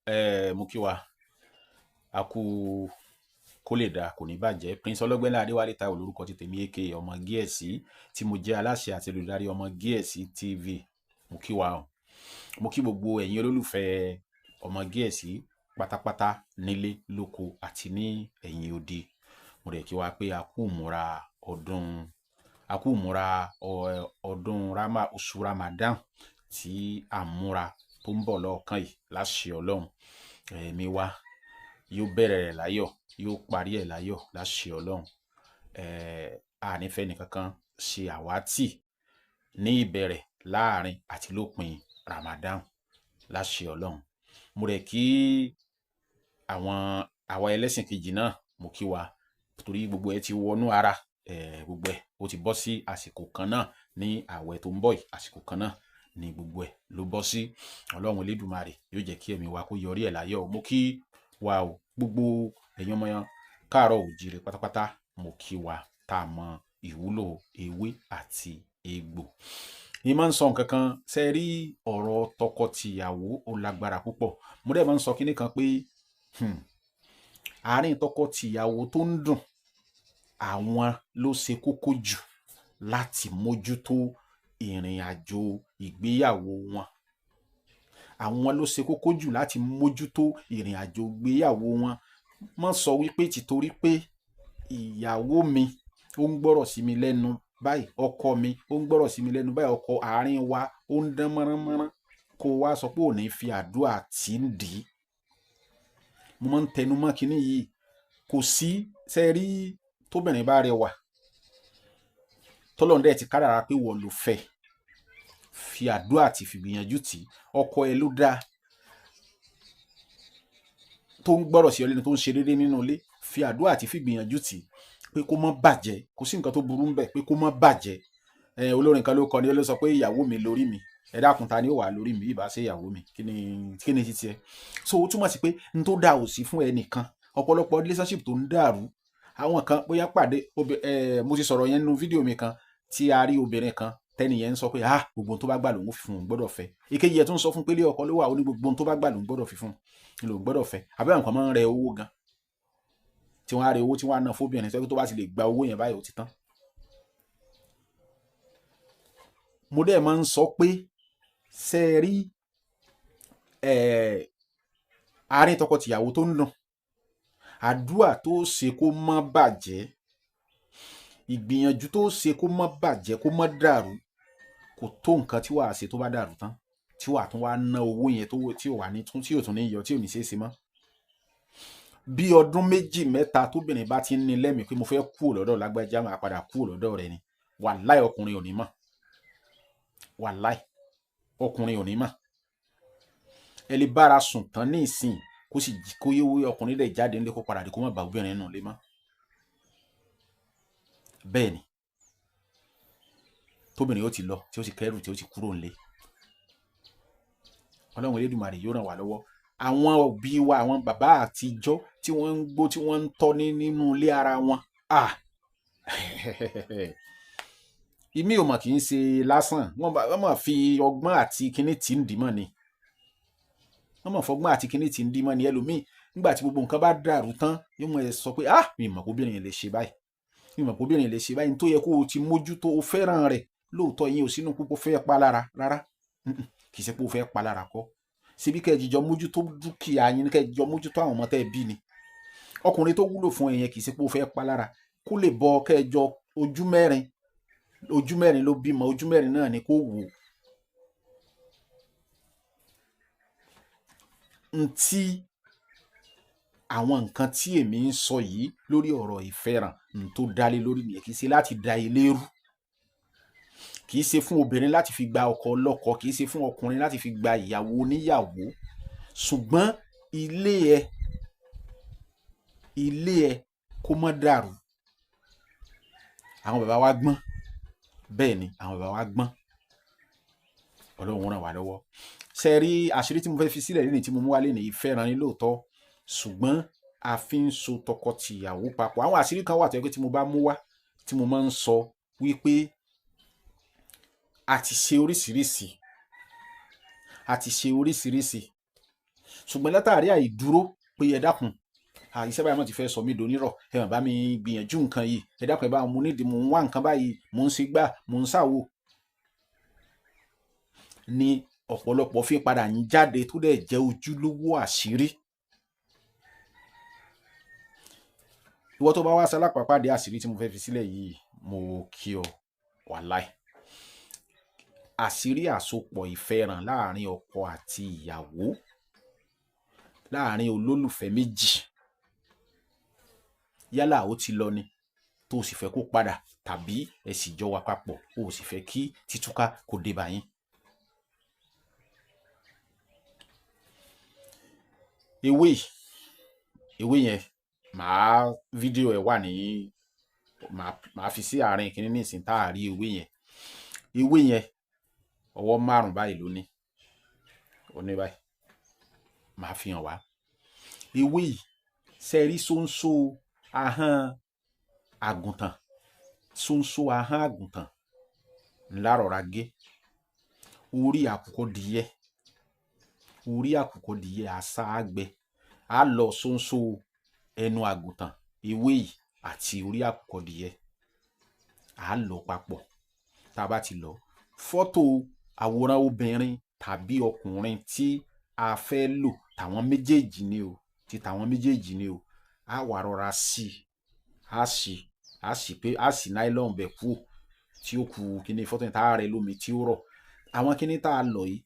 Mo kí wa, a kú kó lè dáa, kò ní bàjẹ́. Prince Ọlọ́gbẹ́nlá Adéwálé Táíwò lórúkọ ti tèmi, aka Ọmọ Gíẹ̀sì, tí mo jẹ́ aláṣẹ àti olùdarí Ọmọ Gíẹ̀sì TV. Mo kí wa o. Mo kí gbogbo ẹ̀yin olólùfẹ́ Ọmọ Gíẹ̀sì pátápátá nílé lóko àti ní ẹ̀yìn odi. Mo dẹ̀ kí wa pé a kú ìmúra ọdún, a kú ìmúra ọdún Rama, oṣù Ramadan tí à ń múra tó ń bọ̀ lọ́ọ̀kan yìí. Láṣẹ Ọlọ́run, ẹ̀mí wa yóò bẹ̀rẹ̀ rẹ̀ láyọ̀, yóò parí ẹ̀ láyọ̀, láṣẹ Ọlọ́run. A ní fẹ́ nìkankan ṣe àwátì ní ìbẹ̀rẹ̀, láàrin àti lópin Ramadan, láṣẹ Ọlọ́run. Mo rẹ̀ kí àwọn àwa ẹlẹ́sìn kejì náà, mo kí wa torí gbogbo ẹ ti wọnú ara, gbogbo ẹ ó ti bọ́ sí àsìkò kan náà ní ààwẹ̀ tó ń bọ̀ yìí. Àsìkò kan náà ní gbogbo ẹ ló bọ́ sí. Ọlọ́run Elédùmarè yóò jẹ́ kí ẹ̀mí wa kó yọrí ẹ̀ láyọ̀. Mo kí wa o, gbogbo ẹ̀yin ọmọ káàárọ̀ òjìrè pátápátá, mo kí wa tá a mọ ìwúlò ewé àti egbò. Ní máa ń sọ nǹkan kan ṣe rí, ọ̀rọ̀ tọkọ-tìyàwó ó lágbára púpọ̀. Mo dẹ̀ máa ń sọ kinní kan pé àárín tọkọ-tìyàwó tó ń dùn, àwọn ló ṣe kókó jù láti mójútó ìrìn àjò ìgbéyàwó wọn. Àwọn ló ṣe kókó jù láti mójútó ìrìn àjò ìgbéyàwó wọn. Má sọ wípé tìtorí pé ìyàwó mi ó ń gbọ́rọ̀ sí mi lẹ́nu báyìí, ọkọ mi ó ń gbọ́rọ̀ sí mi lẹ́nu báyìí, ọkọ àárín wa ó ń dán mọ́ránmọ́rán, kó wá sọ pé ò ní fi àdúrà tí ń dì í. Mo máa ń tẹnu mọ́ kinní yìí. Kò sí ṣe rí, tóbìnrin bá rẹwà, tọ́lọ́run dẹ̀ ti kádàrá pé wọ́n ló fẹ́, fi àdúrà tí fi gbìyànjú tì. Ọkọ ẹ ló dáa tó ń gbọ́rọ̀ sí ọ lẹ́nu, tó ń ṣe déédéé nínú ilé, fi àdúrà àti fi gbìyànjú tì pé kó má bàjẹ́. Kò sí nǹkan tó burú ń bẹ̀ pé kó má bàjẹ́. Ẹ olórin kan ló kọ ni, ó ló sọ pé ìyàwó mi lórí mi. Ẹ dákun, ta ni ó wà lórí mi ìbá ṣe ìyàwó mi? Kí ni títí ẹ? So ó túmọ̀ sí pé n tó dáa ò sí fún ẹnìkan. Ọ̀pọ̀lọpọ̀ relationship tó ń dàrú, àwọn kan bóyá pàdé ẹ, mo ti sọ̀rọ̀ yẹn nínú fídíò mi kan tí a rí obìnrin kan tẹ́nìyẹn ń sọ pé, ah, gbogbo ohun tó bá gbà lòun fi fún un, gbọ́dọ̀ fẹ́. Ìkejì ẹ̀ tún sọ fún pé ilé ọkọ ló wà, ó ní gbogbo ohun tó bá gbà lòun gbọ́dọ̀ fi fún un, lòun gbọ́dọ̀ fẹ́. Àbí àwọn kan máa ń rẹ owó gan, tí wọ́n á rẹ owó, tí wọ́n á ná fóbìnrin sẹ́kí, tó bá ti lè gba owó yẹn báyìí, ó ti tán. Mo dẹ̀ máa ń sọ pé ṣe é rí, àárín tọkọtìyàwó tó ń dùn, àdúà tó ṣe kó má bàjẹ́, ìgbìyànjú tó ṣe kó má bàjẹ́, kó má dàrú, kò tó nǹkan tí wàá ṣe tó bá dàrú tán, tí wàá tún wá ná owó yẹn tó tí ò wà ní tún, tí ò tún ní yọ, tí ò ní ṣeé ṣe mọ́. Bí ọdún 2, 3, tóbìnrin bá ti ń ní lẹ́mìí pé mo fẹ́ kúrò lọ́dọ̀ lágbájá, máa padà kúrò lọ́dọ̀ rẹ̀ ni, wàláì ọkùnrin ò ní mọ̀. Wàláì ọkùnrin ò ní mọ̀. Ẹ lè bára sùn tán ní ìsìn, kó sì kó yéwé, ọkùnrin lè jáde nílé, kó padà dé, kó má bá obìnrin nù lé mọ́. Bẹ́ẹ̀ ni tóbìnrin ó ti lọ, tí ó ti kẹ́rù, tí ó ti kúrò nílé. Ọlọ́run Elédùmarè yóò ràn wá lọ́wọ́. Àwọn òbí wa, àwọn bàbá àtijọ́ tí wọ́n ń gbó, tí wọ́n ń tọ́ ní nínú ilé ara wọn, ah, ìmí ò mọ̀ kì í ṣe lásán. Wọ́n mọ̀ fi ọgbọ́n àti kinní tí ń dì mọ́ ni, wọ́n mọ̀ fọgbọ́n àti kinní tí ń dì mọ́ ni. Ẹlòmíì, nígbà tí gbogbo nǹkan bá dàrú tán, yóò mọ̀ ẹ sọ pé, ah, mi mọ̀ kóbìnrin lè ṣe báyìí, mi mọ̀ kóbìnrin lè ṣe báyìí. Tó yẹ kó o ti mójútó, o fẹ́ràn rẹ̀ lóòótọ́, yín ò sínú púpọ̀ fẹ́ pa lára rárá, kì í ṣe pé o fẹ́ pa lára kọ́. Síbi kẹ́ ẹ jíjọ mójútó dúkìá yín, kẹ́ ẹ jíjọ mójútó àwọn ọmọ tẹ́ ẹ bí ni. Ọkùnrin tó wúlò fún ẹ yẹn, kì í ṣe pé o fẹ́ pa lára, kó lè bọ kẹ́ ẹ jọ ojú mẹ́rin, ojú mẹ́rin ló bímọ, ojú mẹ́rin náà ni kó wò ó. Ntí àwọn nǹkan tí èmi ń sọ yìí lórí ọ̀rọ̀ ìfẹ́ràn n tó dálé lórí nìyẹn. Kì í ṣe láti da ilé rú, kì í ṣe fún obìnrin láti fi gba ọkọ ọlọ́kọ, kì í ṣe fún ọkùnrin láti fi gba ìyàwó oníyàwó, ṣùgbọ́n ilé ẹ, ilé ẹ kó má dàrú. Àwọn bàbá wa gbọ́n. Bẹ́ẹ̀ ni, àwọn bàbá wa gbọ́n. Ọlọ́run ràn wá lọ́wọ́. Ṣe rí àṣírí tí mo fẹ́ fi sílẹ̀ lẹ́yìn tí mo mú wálé ní ìfẹ́ràn ní lóòótọ́, ṣùgbọ́n a fi ń so tọkọ-tìyàwó papọ̀. Àwọn àṣírí kan wà tó yẹ pé tí mo bá mú wá, tí mo máa ń sọ wípé a ti ṣe oríṣiríṣi, a ti ṣe oríṣiríṣi. Ṣùgbọ́n látàrí àìdúró pé ẹ dákun, iṣẹ́ báyìí wọ́n ti fẹ́ sọ mí donírọ̀, ẹ má bá mi gbìyànjú nǹkan yìí, ẹ dákun, ẹ bá mo nídìí, mò ń wá nǹkan báyìí, mò ń ṣe gbá, mò ń ṣàwò, ní ọ̀pọ̀lọpọ̀ fi padà ń jáde tó dẹ̀ jẹ́ ojúlówó àṣírí. Ìwọ tó bá wá ṣalápàpàdé àṣírí tí mo fẹ́ fi sílẹ̀ yìí, mo kí ọ, wàláì. Àṣírí àsopọ̀ ìfẹ́ràn láàrin ọkọ àti ìyàwó, láàrin olólùfẹ́ méjì, yálà ó ti lọ ni tó o sì fẹ́ kó padà, tàbí ẹ sì jọ wà papọ̀, o sì fẹ́ kí títúká kó dé bá yín. Ewé yẹn, màá fídíò ẹ̀ wà ní, màá fi sí àárín kínní nísìn tá a rí ewé yẹn. Ewé yẹn ọwọ́ 5 báyìí ló ní, ó ní báyìí, màá fi hàn wá. Ewé yìí ṣe rí ṣóńṣó ahọ́n àgùntàn, ṣóńṣó ahọ́n àgùntàn ńlá rọra gé, orí àkùkọ dìyẹ, orí àkùkọ dìyẹ àṣà àgbẹ, á lọ ṣóńṣó ẹnu àgùntàn, ewé yìí àti orí àkùkọ dìyẹ á lọ papọ̀. Tá a bá ti lọ, fọ́tò àwòrán obìnrin tàbí ọkùnrin tí a fẹ́ lò, tàwọn méjèèjì ni o, ti tàwọn méjèèjì ni o, á wà rọra sí i, á sì, á sì pé, á sì nylon bẹ̀ kúò tí ó ku kíní fọ́tò yẹn tá a rẹ lómi tí ó rọ̀. Àwọn kíní tá a lọ yìí,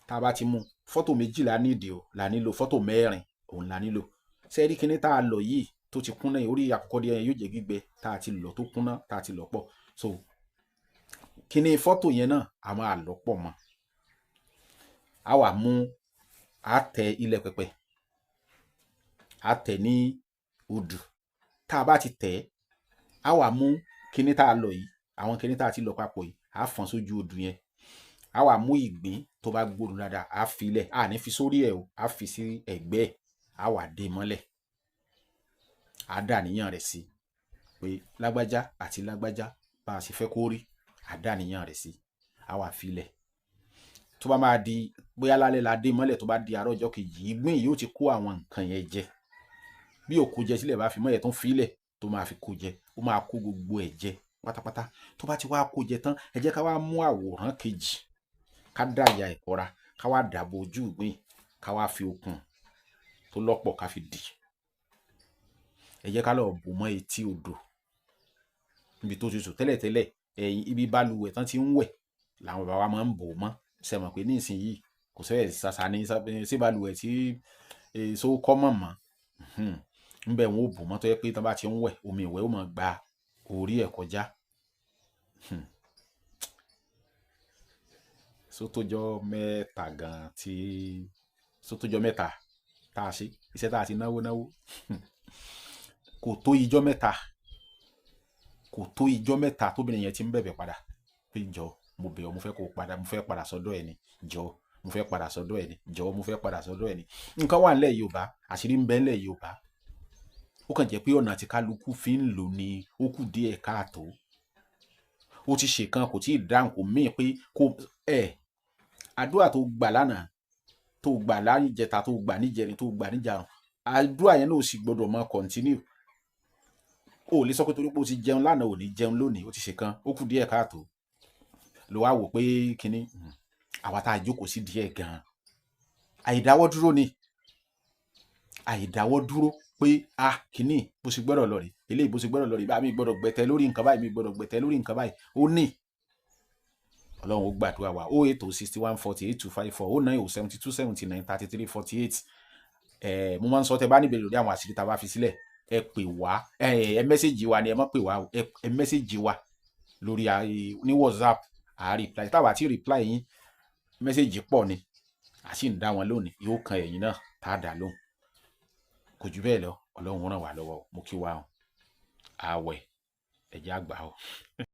tá a bá ti mú fọ́tò méjì la nídìí o, la nílò fọ́tò 4 òun la nílò. Ṣé rí kíní tá a lọ yìí tó ti kúnná yìí, orí àkùkọ díẹ̀ yóò jẹ́ gbígbẹ tá a ti lọ tó kúnná tá a ti lọ pọ̀. So kíní fọ́tò yẹn náà a máa lọ pọ̀ mọ́. A wà mú, a tẹ ilẹ̀ pẹpẹ, a tẹ ní odù. Tá a bá ti tẹ̀, a wà mú kíní tá a lọ yìí, àwọn kíní tá a ti lọ papọ̀ yìí, a fọ́n sójú odù yẹn. A wà mú ìgbín tó bá gbóòórùn dáadáa, a fi lẹ̀, a ní fi sórí ẹ̀ o, a fi sí ẹ̀gbẹ́ ẹ̀, a wà dé mọ́lẹ̀. A dà níyàn rẹ̀ sí pé lágbájá àti lágbájá bá a ṣe fẹ́ kó rí, a dà níyàn rẹ̀ sí, a wà fi lẹ̀. Tó bá máa di bóyá lálẹ́ la dé mọ́lẹ̀, tó bá di àárọ̀ ọjọ́ kejì, ìgbín yìí ó ti kó àwọn nǹkan yẹn jẹ. Bí ó kó jẹ sílẹ̀ bá fi mọ́ ẹ̀ tó ń fi lẹ̀ tó máa fi kó jẹ, ó máa kó gbogbo ẹ̀ jẹ pátápátá. Tó bá ti wá kó jẹ tán, ẹ jẹ́ ká wá mú àwòrán kejì, ká dà ìyà ìkọra, ká wá dàbò ojú ìgbín, ká wá fi okùn tó lọ́pọ̀ ká fi dì. Ẹ jẹ́ ká lọ bò mọ́ etí odò níbi tó tutù tẹ́lẹ̀tẹ́lẹ̀. Ẹ̀yìn ibi balùwẹ̀ tán ti ń wẹ̀ làwọn bàbá wa máa ń bò mọ́. Ṣé mọ̀ pé nísìnyí kò sẹ́ ṣàṣà ní sí balùwẹ̀ tí èso kọ́ mọ̀ mọ́. Ńbẹ̀ wọn ò bò mọ́ tó jẹ́ pé tán bá ti ń wẹ̀, omi ìwẹ̀ ó máa gba orí ẹ̀ kọjá. Sótójọ́ mẹ́ta gan tí sótójọ́ mẹ́ta tá a ṣe iṣẹ́ tá a ti náwó náwó kò tó ijọ́ mẹ́ta, kò tó ijọ́ mẹ́ta tóbìnrin yẹn ti ń bẹ̀bẹ̀ padà pé jọ mo bẹ̀ ọ́, mo fẹ́ kó padà, mo fẹ́ padà sọ́dọ̀ ẹ̀ ni, jọ mo fẹ́ padà sọ́dọ̀ ẹ̀ ni, jọ mo fẹ́ padà sọ́dọ̀ ẹ̀ ni. Nǹkan wà nílẹ̀ Yorùbá, àṣírí ń bẹ nílẹ̀ Yorùbá. Ó kàn jẹ́ pé ọ̀nà tí kálukú fi ń lò ní ó kù díẹ̀ káàtó. Ó ti ṣe kan kò tí ì dáhùn, kò míì pé kò ẹ̀ àdúrà tó gbà lánàá, tó gbà láìjẹta, tó gbà níjẹrin, tó gbà níjàrún, àdúrà yẹn náà ò sì gbọdọ̀ máa continue. O lè sọ pé torí pé o ti jẹun lánàá ò ní jẹun lónìí, ó ti ṣe kan, ó kù díẹ̀ káàtó. Ló wá wò pé kínní àwa tá a jókòó sí díẹ̀ gan-an. Àìdáwọ́ dúró ni, àìdáwọ́ dúró pé a kínní bó ṣe gbọ́dọ̀ lọ rè, eléyìí bó ṣe gbọ́dọ̀ lọ rè, bá mi gbọ́dọ̀ gbẹ̀tẹ̀ lórí nǹkan báyìí, mi gbọ́dọ̀ gbẹ̀tẹ̀ lórí nǹkan báyìí. Ó ní Ọlọ́run ó gbàdúrà wa. 080 61 48 254 090 72 79 33 48. Mo máa ń sọ, tẹ bá níbèrè lórí àwọn àṣírí tá a bá fi sílẹ̀, ẹ pè wá, ẹ message wa ni, ẹ má pè wá, ẹ message wa lórí ní WhatsApp, à á reply. Táwa ti reply yín, message pọ̀ ni, a sì ń dá wọn lónìí, yóò kan ẹ̀yin náà tá a dá lóhùn. Kò jù bẹ́ẹ̀ lọ. Ọlọ́run ràn wá lọ́wọ́. Mo kí wa o, ààwẹ̀ ẹ̀jẹ̀ àgbà o.